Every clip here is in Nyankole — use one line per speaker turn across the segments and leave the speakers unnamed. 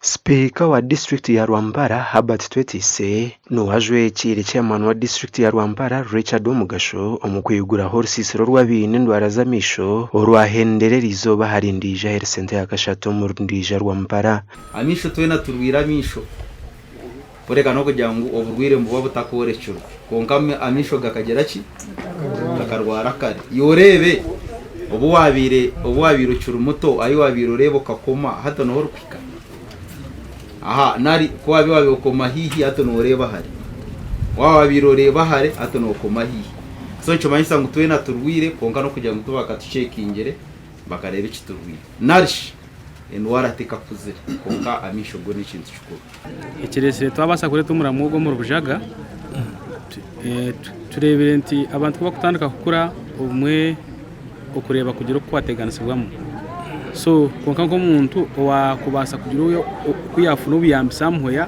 Sipiika wa disiturikiti ya Rwampara, Herbert Twetiise niwe ajwekiire Chairman wa disiturikiti ya Rwampara, Richard Omugasho omu kwiguraho orusiisiro rw'abaine endwara z'amaisho orwahendera eriizooba ahari Ndiija Health Centre ya kashatu omuri Ndiija Rwampara.
Amaisho twena turwaire amaisho kureka n'okugira ngu oburwaire nibuba butakoorekirwe kwonka amaisho gakagira ki? Gakarwara kare. Iwe oreebe obu waabaire obu waabaire okiri muto ahu waabaire oreeba okakoma hati niho orikuhika? Aha nari ku waabaire waabaire okoma haihi hati nooreeba hare. Waaba waabaire oreeba hare hati nookoma haihi. So nikimanyisa ngu twena turwaire kwonka n'okugira ngu tibakatuceekingire bakareeba eki turwaire. Nari shi endwara tekakuzire kwonka amaisho go n'ekintu kikuru.
Ekireetsire twabaasa kureeta omuramo ogu omuri Bujaga, tureebire nti abantu ku barikutandika kukura obumwe okureeba kugira oku kwateganisibwamu. So kwonka nk'omuntu owaakubaasa kugira oku yaafuna obuyambi somewhere,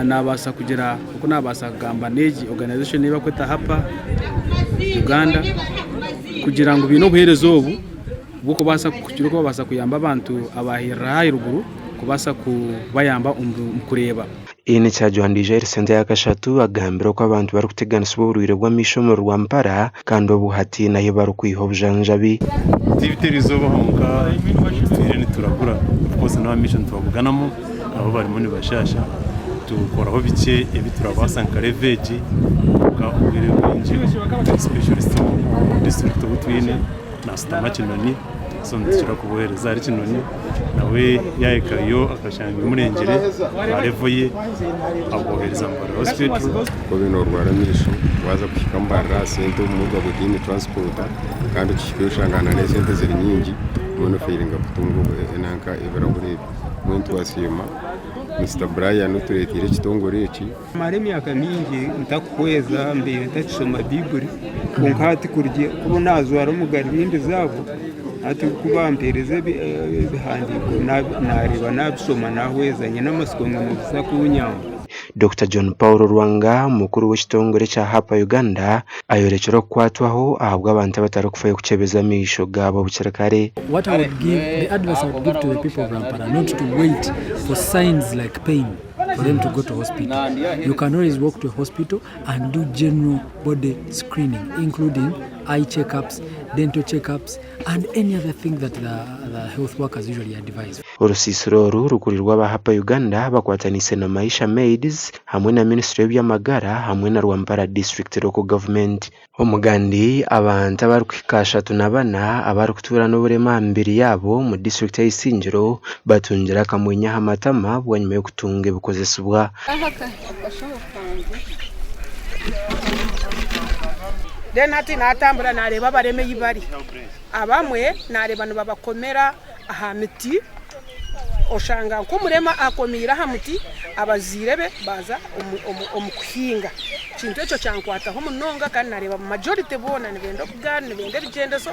naabaasa kugira oku naabaasa kugamba n'egi organization ei barikweta HAPA Uganda kugira ngu baine obuheereza obu bw'okubaasa kugira oku babaasa kuyamba abantu abaahirira ahairuguru kubaasa kubayamba omu kureeba.
Ian Kyajwandija eri sente ya kashatu agambire oku abantu barikuteganisibwa oburwaire bw'amaisho omuri Rwampara kandi obu hati nahi barikwiha obujanjabi.
Tibita erizooba honka tutwire nituragura of course n'abamaisho nitubabuganamu nabo barimu nibashaasha tukoraho bikye ebi turabaasa nka level egi kwonka obwire obwingi specialist omu district obu twine Naasitama Kinoni, so nitukira kubohereza ahari Kinoni, nawe yaahikayo akashanga bimurengire aha level ye, abohereza Mbarara Hospital.
Ku obaire noorwara amaisho, waaza kuhika Mbarara aha sente obumwe oba otaine transport kandi okihikayo oshanga n'esente ziri nyingi mbwenu ofeiringa kutunga nanka ebirahuri ebyo. Mbwenu twasiima Mister Brian otureeteire ekitongore eki.
Mara emyaka mingi ntakuhweza mbaire ntakishoma Baiburi kwonka hati kuruga nazwara omu garubindi zaabo hati ku bampereza ebihandiiko nareeba nabishoma nahweza nyine amatsiko ngu nibiza kunyamba.
Dokita John Paul Lwanga, mukuru w'ekitongore ekya HAPA Uganda ayorekire okukwatwaho ahabw'abantu abatarikufayo kukyebeza amaisho gaabo bukiri kare.
What I would give, the advice I would give to the people of Rwampara not to wait for signs like pain for them to go to hospital. You can always walk to a hospital and do general body screening, including eye checkups, dental checkups, and any other thing that the, the health workers usually advise.
Orusiisiro oru rukurirwe aba HAPA Uganda bakwataniise na Maisha Maids hamwe na minisiture y'eby'amagara hamwe na Rwampara District Local Government. Omugandi abantu abarikuhika 34 abarikutuura n'oburema aha mibiri yaabo omu disiturikiti ya Isingiro batungire akamwenyo aha matama bwanyima y'okutunga ebikozesibwa.
Then hati natambura nareeba abarema ei bari, abamwe nareeba nibabakomera aha miti. Oshanga nk'omurema akomeire aha muti, abazaire be baaza omu kuhinga. Ekintu ekyo kyankwataho munonga kandi nareeba majority boona nibenda obugaari, nibenda ebigyendeso,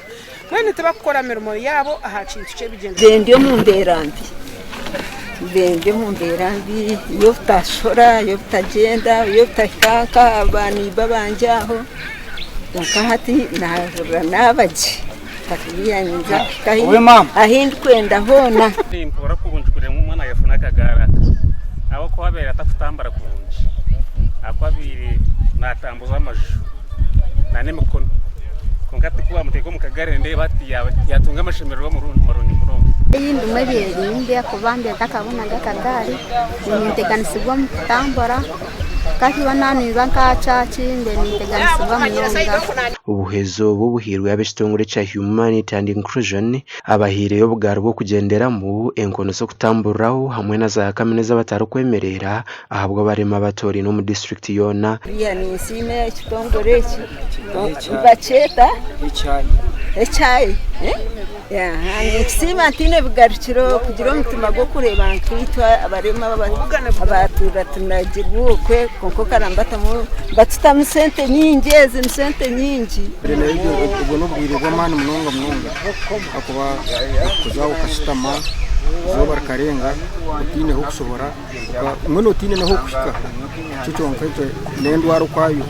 mbwenu tibakukora mirimo yaabo aha kintu ky'ebigyendeso.
Mbe ndi omu mbeera mbi, mbe ndi omu mbeera mbi y'obutashora, y'obutagyenda, y'obutahika nka ba neighbour bangye aho, kwonka hati nahurira naaba gye. Ahu ndikwenda hoona.
Nimpuura kurungi kureeba ngu omwana yafuna akagaari aka ahabw'okuba abaire atakutambura kurungi ahakuba abaire natambuza amaju n'emikono kwonka hati ku bamuteeka omu kagaari nindeeba hati yatunga amashemererwa marungi munonga.
Ei ndimu ebaire nimbi ahakuba mbaire ntakabonaga akagaari, ninteganisibwa omu kutambura. Kandi naaba ninza nka aha church mbaire ninteganisibwa munonga.
Obuhwezi obu buhairwe ab'ekitongore kya Humanity and Inclusion abahaireyo obugaari bw'okugyenderamu, enkono z'okutamburiraho hamwe na za kamina ez'abatarikwemerera ahabw'abarema abatorainwe omu disiturikiti yoona.
Buriya ninsiima ekitongore eki nibakyeta ekyayi ninkisiima ntaine bigarukiro kugira omutima gw'okureeba nkaitwe abarema abatuura tunagirwe okwe kwonka okaraba batutamu sente nyingi ezi ni sente nyingi.
Obwo n'obwire bw'amaani munonga munonga ahakuba okuza okashutama eizooba rikarenga otaine h'okushobora mbwenu otaine n'ahokuhika nikyo kyonka ekyo n'endwara okwayo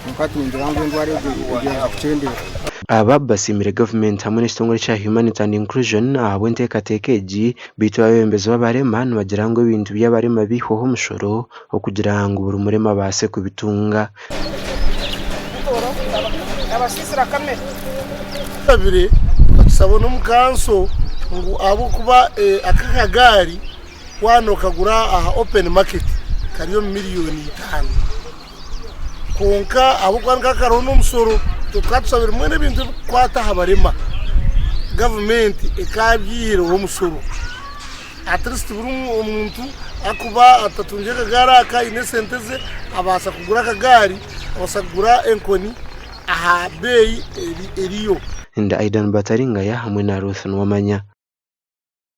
kwonka hati ningira ngu endwara egyo yaaza kukyendera.
Aba basiimire gavumenti hamwe n'ekitongore ekya Humanity and Inclusion ahabw'enteekateeka egi beitu abeebembezi b'abarema nibagira ngu ebintu by'abarema biihweho omushoro okugira ngu buri murema abaase kubitunga.
Tushabire tukasaba n'omu kanso ngu ahabw'okuba aka akagaari waaba nookagura aha open market kari omu miriyoni itaano kwonka ahabw'okuba nikaba kariho n'omushoro tukaba tushabire mbwenu ebintu ebirikukwata aha barema gavumenti ekabyihireho omushoro. At least buri omuntu akuba atatungire akagaari aka aine esente ze abaasa kugura akagaari, abaasa kugura enkoni aha beeyi eriyo.
Ndi Aidan Bataringaya hamwe na Ruth Nuwamanya.